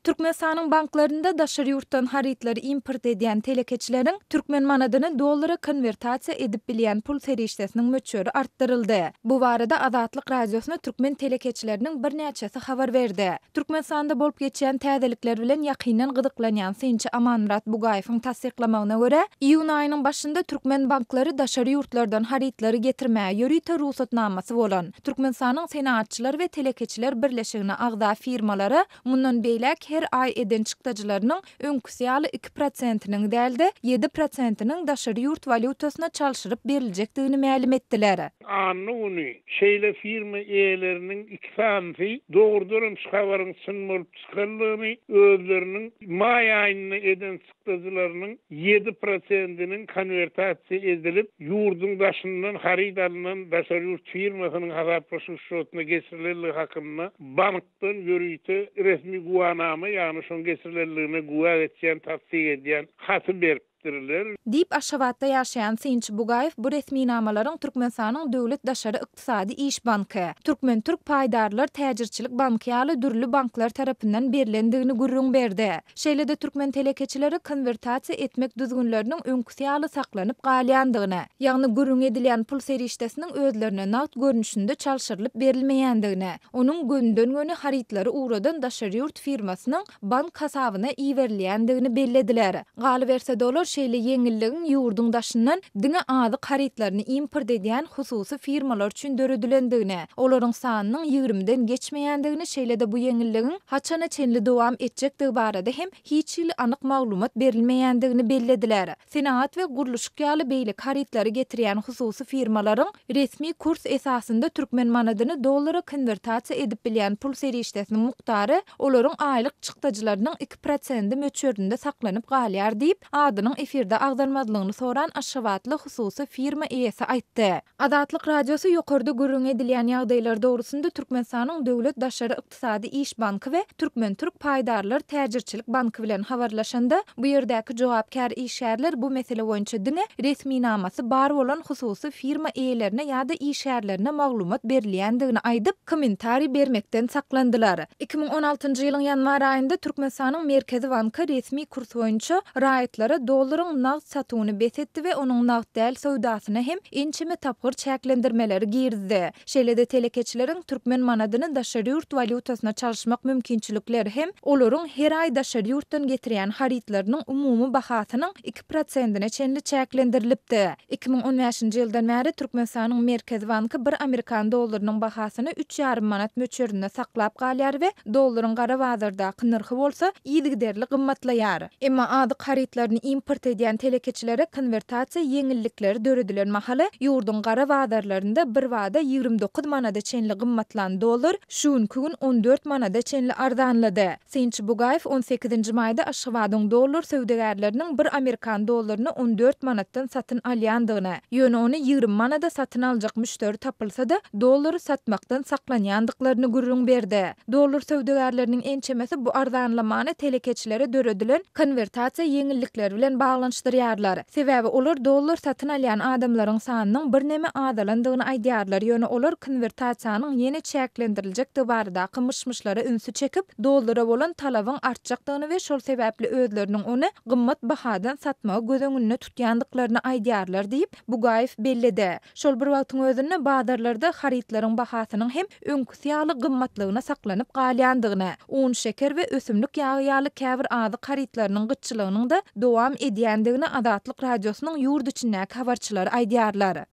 Türkmenistanyň banklarynda daşary ýurtdan harytlary import edýän telekeçileriň türkmen manadyny dollara konwertasiýa edip bilýän pul serişdesiniň möçberi artdyryldy. Bu barada Azatlyk Radiosyna türkmen telekeçileriniň birnäçesi habar berdi. Türkmenistanda bolup geçýän täzelikler bilen ýakyndan gyzyklanýan synçy Amanmyrat Bugaýewiň tassyklamagyna görä, iýun aýynyň başynda türkmen banklary daşary ýurtlardan harytlary getirmäge ýörite rugsatnamasy bolan Türkmenistanyň Senagatçylar we telekeçiler birleşigine agza firmalara mundan beýläk her aý eden çykdajylarynyň öňküsi ýaly iki prosentiniň däl-de, ýedi prosentiniň daşary ýurt walýutasyna çalşyryp beriljekdigini mälim etdiler. Anna güni şeýle firma eýeleriniň iki sanysy dogrudanam şu habaryň çyn bolup çykandygyny, özleriniň maý aýynda eden çykdajylarynyň ýedi prosentiniň konwertasiýa edilip, ýurduň daşyndan haryt alnan daşary ýurt firmasynyň hasaplaşyk şotyna geçirilendigi hakynda bankdan ýörite resmi güwanama, ýagny şoň geçirilendigine güwä geçýän, tassyk edýän haty beripdirler. Diýip, Aşgabatda ýaşaýan synçy Bugaýew bu resminamalaryň Türkmenistanyň Döwlet daşary ykdysady iş banky, Türkmen-türk paýdarlar täjirçilik banky ýaly dürli banklar tarapyndan berlendigini gürrüň berdi. Şeýle-de türkmen telekeçileri konwertasiýa etmek düzgünleriniň öňküsi ýaly saklanyp galýandygyny, ýagny gürrüňi edilýän pul serişdesiniň özlerine nagt görnüşinde çalşyrylyp berilmeýändigini, onuň gönüden-göni harytlary ugradan daşary ýurt firmasynyň bank hasabyna iberilýändigini bellediler. Galyberse-de olar şeýle ýeňilligiň ýurduň daşyndan diňe azyk harytlaryny import edýän hususy firmalar üçin döredilendigini, olaryň sanynyň ýigrimiden geçmeýändigini şeýle-de bu ýeňilligiň haçana çenli dowam etjekdigi barada hem hiç hili anyk maglumat berilmeýändigini bellediler. Senagat we gurluşyk ýaly beýleki harytlary getirýän hususy firmalaryň resmi kurs esasynda türkmen manadyny dollara konwertasiýa edip bilýän pul serişdesiniň mukdary olaryň aýlyk çykdajylarynyň iki prosendi möçberinde saklanyp galýar diýip, adynyň efirde agzalmazlygyny soran aşgabatly hususy firma eýesi aýtdy. Azatlyk Radiosy ýokarda gürrüňi edilýän ýagdaýlar dogrusynda Türkmenistanyň Döwlet daşary ykdysady iş banky we Türkmen-türk paýdarlar täjirçilik banky bilen habarlaşanda, bu ýerdäki jogapkär işgärler bu mesele boýunça diňe resminamasy bar bolan hususy firma eýelerine ýa-da işgärlerine maglumat berilýändigini aýdyp, kommentariý bermekden saklandylar. 2016-njy ýylyň ýanwar aýynda Türkmenistanyň Merkezi banky resmi kurs boýunça raýatlara dollaryň nagt satuwyny bes etdi we onuň nagt däl söwdasyna hem ençeme tapgyr çäklendirmeleri girizdi. Şeýle-de telekeçileriň türkmen manadyny daşary ýurt walýutasyna çalyşmak mümkinçilikleri hem olaryň her aý daşary ýurtdan getirýän harytlarynyň umumy bahasynyň iki prosentine çenli çäklendirilipdi. 2015-nji ýyldan bäri Türkmenistanyň Merkezi banky bir amerikan dollarynyň bahasyny üç ýarym manat möçberinde saklap galýar we dollaryň gara bazardaky nyrhy bolsa yzygiderli gymmatlaýar. Emma azyk harytlaryny import edýän telekeçilere konwertasiýa ýeňillikleri döredilen mahaly, ýurduň gara bazarlarynda birbada 29 manada çenli gymmatlan dollar şu günki gün 14 manada çenli arzanlady. Synçy Bugaýew on sekizinji maýda Aşgabadyň dollar söwdagärleriniň bir amerikan dollaryny 14 manatdan satyn alýandygyny, ýöne ony 20 manada satyn aljak müşderi tapylsa-da, dollary satmakdan saklanýandyklaryny gürrüň berdi. Dollar söwdagärleriniň ençemesi bu arzanlamany telekeçilere döredilen konwertasiýa ýeňillikleri bilen baglanyşdyrýarlar. Sebäbi olar dollar satyn alýan adamlaryň sanynyň birneme azalandygyny aýdýarlar, ýöne olar konwertasiýanyň ýene çäklendiriljekdigi baradaky myş-myşlara ünsi çekip, dollara bolan talabyň artjakdygyny we şol sebäpli özleriniň ony gymmat bahadan satmagy göz öňünde tutýandyklaryny aýdýarlar diýip, Bugaýew belledi. Şol bir wagtyň özünde bazarlarda harytlaryň bahasynyň hem öňküsi ýaly gymmatlygyna saklanyp galýandygyny, un, şeker we ösümlik ýagy ýaly käbir azyk harytlarynyň gytçylygynyň-da dowam edýändigini Azatlyk Radiosynyň ýurt içindäki habarçylary aýdýarlar.